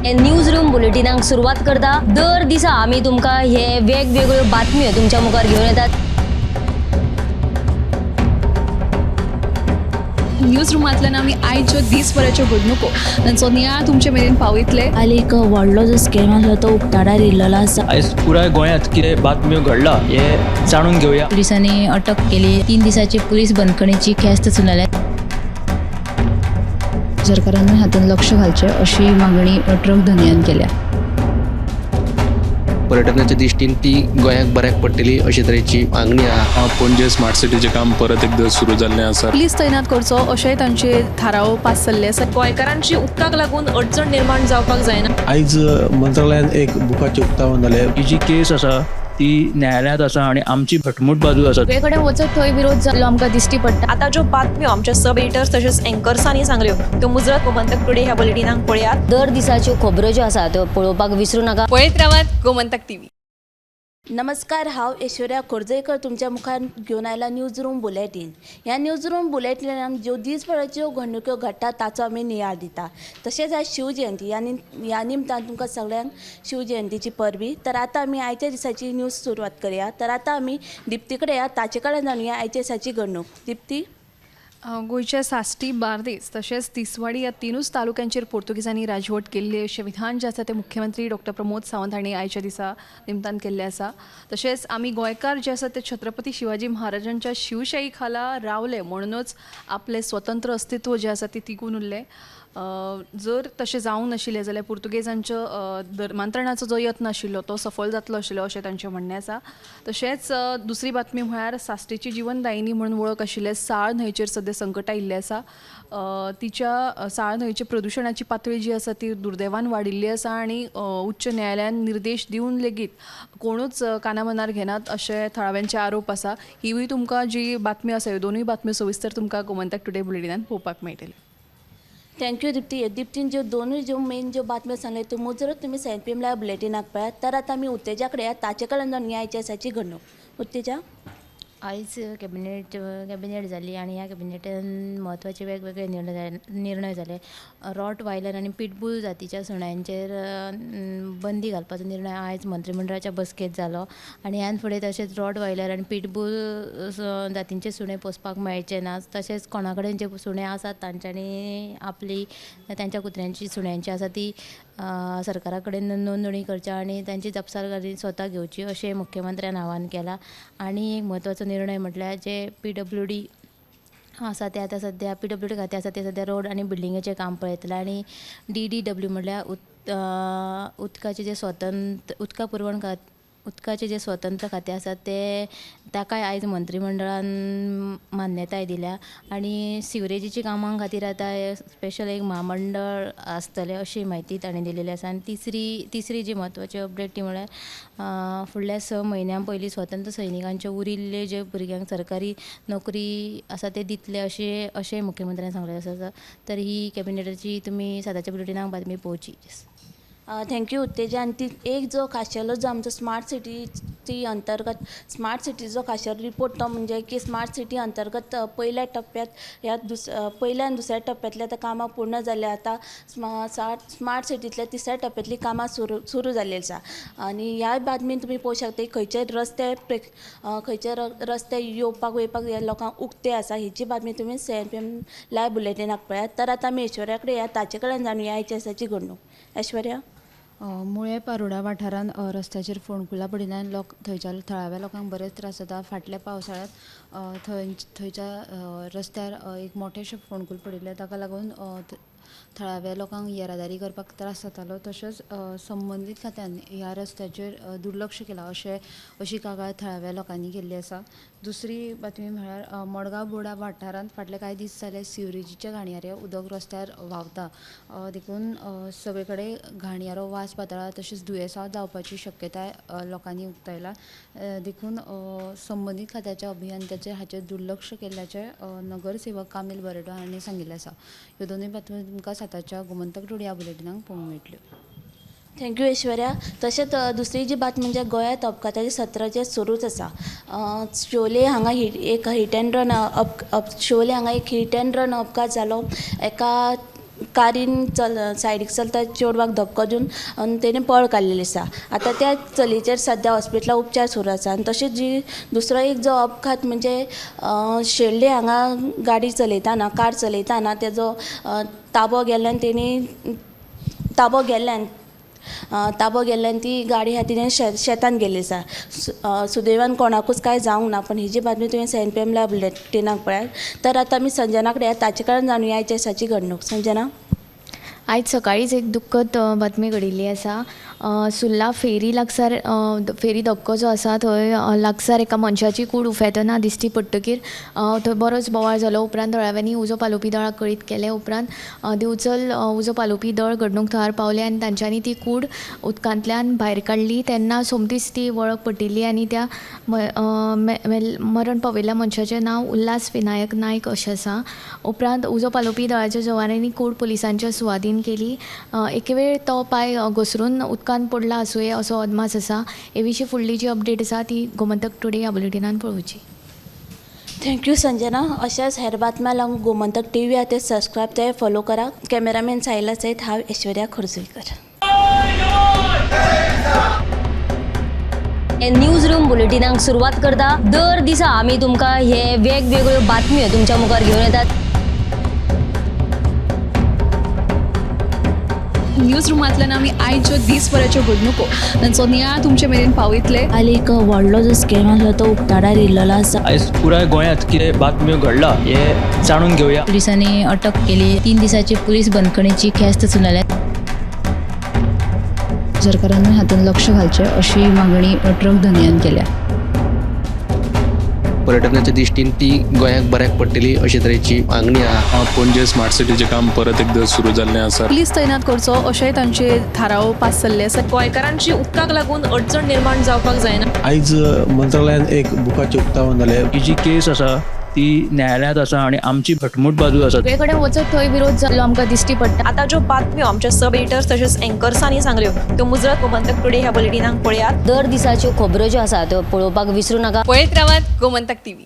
हे news room बुलेटिनाक सुरवात करता. दर दिसा आमी तुमकां हे वेगवेगळ्यो बातम्यो तुमच्या मुखार घेवन येतात. न्यूज रुमांतल्यान आमी आयच्यो दीसभराच्यो घडणुको तांचो नियाळ तुमचे मेरेन पावयतले. काल एक व्हडलो जो स्कॅम आसलो तो उक्ताडार येयल्लो आसा. आयज पुराय गोंयांत कितें बातम्यो घडला हें जाणून घेवया. पुलिसांनी अटक केली. 3 दिसाची पुलीस बंदखणीची ख्यास्त सुनायल्या. सरकारान हातूंत लक्ष घालचें अशी मागणी ट्रक धनयान केल्या. पर्यटनाच्या दृश्टीन ती गोंयाक बऱ्याक पडटली अशे तरेची मागणी आहा. पणजे स्मार्ट सिटीचें काम परत एकदां सुरू जाल्लें आसा. पुलीस तैनात करचो अशेंय तांचे थाराव पास जाल्ले आसा. गोंयकारांची उदकाक लागून अडचण निर्माण जावपाक जायना. आयज मंत्रालयान एक बुकाचें उक्तावण जालें. ही जी केस आसा ती न्यायालयांत आसा आनी आमची घटमूट बाजू आसा. सगळे कडेन वचत थंय विरोध जाल्लो आमकां दिश्टी पडटा. आतां ज्यो बातम्यो आमच्या सब एडिटर्स तशेंच एंकर्सांनी सांगल्यो त्यो मुजरत गोमंतक टुडे ह्या बुलेटिनाक पळयात. दर दिसाच्यो खबरो ज्यो आसा त्यो पळोवपाक विसरूं नाका. पळयत रावात गोमंतक टीव्ही. नमस्कार, हांव ऐश्वर्या खोर्जेकर तुमच्या मुखार घेवन आयला न्यूज रूम बुलेटीन. ह्या न्यूज रूम बुलेटिनाक ज्यो दीसभराच्यो घडणुक्यो घडटा ताचो आमी नियाळ दिता. तशेंच आयज शिवजयंती ह्या निमतान तुमकां सगळ्यांक शिवजयंतीची परबी. तर आतां आमी आयच्या दिसाची न्यूज सुरवात करया. तर आतां आमी दिप्ती कडेन या, ताचे कडेन जाणुया आयच्या दिसाची घडणूक. दिप्ती. गोंयच्या साश्टी, बार्देस तशेंच तिसवाडी ह्या तिनूच तालुक्यांचेर पोर्तुगीजांनी राजवट केल्ली अशें विधान जें आसा तें मुख्यमंत्री डॉक्टर प्रमोद सावंत हांणी आयच्या दिसा निमतान केल्लें आसा. तशेंच आमी गोंयकार जे आसा ते छत्रपती शिवाजी महाराजांच्या शिवशाही खाला रावले म्हणूनच आपलें स्वतंत्र अस्तित्व जें आसा तें तिगून उरलें. जर तशें जावंक नाशिल्लें जाल्यार पुर्तुगेजांचो धर्मांतरणाचो जो यत्न आशिल्लो तो सफल जातलो आशिल्लो अशें तांचें म्हणणें आसा. तशेंच दुसरी बातमी म्हळ्यार साश्टीची जिवनदायिनी म्हणून वळख आशिल्ले साळ न्हंयचेर सद्या संकट आयिल्लें आसा. तिच्या साळ न्हंयचे प्रदुशणाची पातळी जी आसा ती दुर्दैवान वाडिल्ली आसा आनी उच्च न्यायालयान निर्देश दिवन लेगीत कोणूच कानामनार घेनात अशें थळाव्यांचे आरोप आसा. हिवूय तुमकां जी बातमी आसा ह्यो दोनूय बातम्यो सविस्तर तुमकां गोमंतक टुडे बुलेटिनान पळोवपाक मेळटली. Thank you Dipti. दिप्तीन ज्यो दोनूय ज्यो मेन ज्यो बातम्यो सांगल्यो त्यो मुजरत तुमी 7 PM live बुलेटिनाक पळयात. तर आतां आमी उत्तेजा कडेन या, ताचे कडेन जाणुया आयच्या दिसाची घडणूक. उत्तेजा. आयज कॅबिनेट जाली आनी ह्या कॅबिनेटान म्हत्वाचे वेगवेगळे निर्णय जाले. रॉट वायलर आनी पिटबूल जातीच्या सुण्यांचेर बंदी घालपाचो निर्णय आयज मंत्रीमंडळाच्या बसकेंत जालो आनी ह्यान फुडें तशेंच रॉट वायलर आनी पिटबूल जातींचे सुणे पोसपाक मेळचे ना. तशेंच कोणा कडेन जे सुणे आसात तांच्यांनी आपली तांच्या कुत्र्यांची सुण्यांची आसा ती सरकारा कडेन नोंदणी करची आनी तांची जापसालदारकी स्वता घेवची अशें मुख्यमंत्र्यान आवाहन केलां. आनी एक म्हत्वाचो निर्णय म्हटल्यार जे PWD आसा ते आतां सद्या PWD खातें आसा ते सद्या रोड आनी बिल्डिंगेचें काम पळयतले आनी DDW म्हटल्यार उदकाचें जें स्वतंत्र उदका पुरवण उदकाचें जें स्वतंत्र खातें आसा तें ताकाय आयज मंत्रीमंडळान मान्यताय दिल्या आनी सिवरेजीच्या कामां खातीर आतां स्पेशल एक म्हामंडळ आसतलें अशी म्हायती ताणें दिलेली आसा. आनी तिसरी जी म्हत्वाची अपडेट ती म्हळ्यार फुडल्या 6 म्हयन्यां पयलीं स्वतंत्र सैनिकांचे उरिल्ले जे भुरग्यांक सरकारी नोकरी आसा ते दितले अशें मुख्यमंत्र्यान सांगलें आसा. तर ही कॅबिनेटाची तुमी 7 बुलेटिनाक बातमी पळोवची. Thank you Utteja. आनी ती एक जो खाशेलो जो आमचो स्मार्ट सिटी अंतर्गत स्मार्ट सिटीचो खाशेलो रिपोर्ट तो म्हणजे की स्मार्ट सिटी अंतर्गत पयल्या टप्प्यात ह्या पयल्या आनी दुसऱ्या टप्प्यांतल्या आतां कामां पूर्ण जाल्या. आतां स्मार्ट सिटींतल्या तिसऱ्या टप्प्यांतलीं कामां सुरू जाल्लीं आसा. आनी ह्या बातमीन तुमी पळोवंक शकता खंयचे रस्ते खंयचे रस्ते येवपाक वयपाक ह्या लोकांक उक्ते आसा. हेची बातमी तुमी 7 PM live बुलेटिनाक पळयात. तर आतां आमी ऐश्वर्या कडेन या, ताचे कडेन जाणुया आयच्या दिसाची घडणूक. ऐश्वर्या. मुळे पारोडा वाठारांत रस्त्याचेर फोंडकुलां पडिल्ल्यान लोक थंयच्या थळाव्या लोकांक बरेच त्रास जाता. फाटल्या पावसाळ्यांत थंयच्या रस्त्यार एक मोठेशें फोंडकूल पडिल्लें, ताका लागून थळाव्या लोकांक येरादारी करपाक त्रास जातालो. तशेंच संबंदीत खात्यान ह्या रस्त्याचेर दुर्लक्ष केलां अशी कागाळ थळाव्या लोकांनी केल्ली आसा. दुसरी बातमी म्हळ्यार मडगांव बोडा वाठारांत फाटले कांय दीस जाले सिवरेजीचें घाणयारें उदक रस्त्यार व्हांवता, देखून सगळे कडेन घाणयारो वास पातळा तशेंच दुयेंसां जावपाची शक्यताय लोकांनी उक्तायला. देखून संबंदीत खात्याच्या अभियंत्याचें हाचेर दुर्लक्ष केल्ल्याचें नगरसेवक कामील बरेडो हांणी सांगिल्लें आसा. ह्यो दोनूय बातम्यो तुमकां 7 गोमंतक टुडे ह्या बुलेटिनाक पळोवंक मेळटल्यो. Thank you Aishwarya. तशेंच दुसरी जी बातमी म्हणजे गोंयांत अपघाताचें सत्र जें सुरूच आसा. शिवोले हांगा एक हीट एंड रन शिवोले हांगा एक हीट एंड रन अपघात जालो. एका कारीन चल सायडीक चलता चेडवाक धपको दिवन आनी तेणें पळ काडलेली आसा. आतां त्या चलयेचेर सद्या हॉस्पिटलान उपचार सुरू आसा. आनी तशेंच जी दुसरो एक जो अपघात म्हणजे शेल्डे हांगा गाडी चलयतना कार चलयतना तेजो ताबो गेल्ल्यान तेणी ताबो गेल्ल्यान ती गाडी आहा तिणें शेतान गेल्ली आसा. सुदैवान कोणाकूच कांय जावंक ना, पण ही जी बातमी तुवें 7 PM live बुलेटिनाक पळयात. तर आतां आमी संजना कडेन ताचे कडेन जाणुया आयच्या दिसाची घडणूक. संजना, आयज सकाळींच एक दुख्खद बातमी घडिल्ली आसा. सुर्ला फेरी लागसार फेरी धक्को जो आसा थंय लागसार एका मनशाची कूड उफेतना दिश्टी पडटकीर थंय बरोच बोवाळ जालो. उपरांत थळाव्यांनी उजो पालोवपी दळाक कळीत केलें. उपरांत दिवचल उजो पालोवपी दळ घडणूक थळार पावले आनी तांच्यांनी ती कूड उदकांतल्यान भायर काडली. तेन्ना सोमतीच ती वळख पटिल्ली आनी त्या मरण पाविल्ल्या मनशाचें नांव उल्हास विनायक नायक अशें आसा. उपरांत उजो पालोवपी दळाच्या जवानांनी कूड पुलिसांच्या सुवादीन केली. एके वेळ तो पांय घसरून उदकांत पडला आसुये असो अदमास आसा. हे विशीं फुडली जी अपडेट आसा ती गोमंतक टुडे ह्या बुलेटिनान पळोवची. Thank you Sanjana. अशाच हेर बातम्या लागून गोमंतक टीव्ही आहा ते सबस्क्रायब ते फॉलो करा. कॅमेरामॅन सायला सयत हांव ऐश्वर्या खोर्जुंवेकर. न्यूज रूम बुलेटिनाक सुरवात करता. दर दिसा आमी तुमकां हे वेगवेगळ्यो बातम्यो तुमच्या मुखार घेवन येतात. न्यूज रुमांतल्यान आमी आयज ज्यो दीसभराच्यो घडणुको तांचो नियाळ तुमचे मेरेन पावयतले. काल एक व्हडलो जो स्कॅम आसलो तो उक्ताडार येयल्लो आसा. आयज पुराय गोंयांत कितें बातम्यो घडला हें जाणून घेवया. पुलिसांनी अटक केली. 3 दिसाची पुलीस बंदखणीची ख्यास्त सुनायल्या. सरकारानूय हातूंत लक्ष घालचें अशी मागणी ट्रक धनयान केल्या. पर्यटनाच्या दृश्टीन ती गोंयाक बऱ्याक पडटली अशे तरेची मागणी आहा. पणजे स्मार्ट सिटीचें काम परत एकदां सुरू जाल्लें आसा. पुलीस तैनात करचो अशेंय तांचे थाराव पास जाल्ले आसा. गोंयकारांची उदकाक लागून अडचण निर्माण जावपाक जायना. आयज मंत्रालयान एक बुकाचें उक्तावण जालें. ही जी केस आसा ती न्यायालयांत आसा आनी आमची घटमूट बाजू आसा. सगळे कडेन वचत थंय विरोध जाल्लो आमकां दिश्टी पडटा. आतां ज्यो बातम्यो आमच्या सब एडिटर्स तशेंच एंकर्सांनी सांगल्यो त्यो मुजरत गोमंतक टुडे ह्या बुलेटिनाक पळयात. दर दिसाच्यो खबरो ज्यो आसा त्यो पळोवपाक विसरू नाका. पळयत रावात गोमंतक टीव्ही.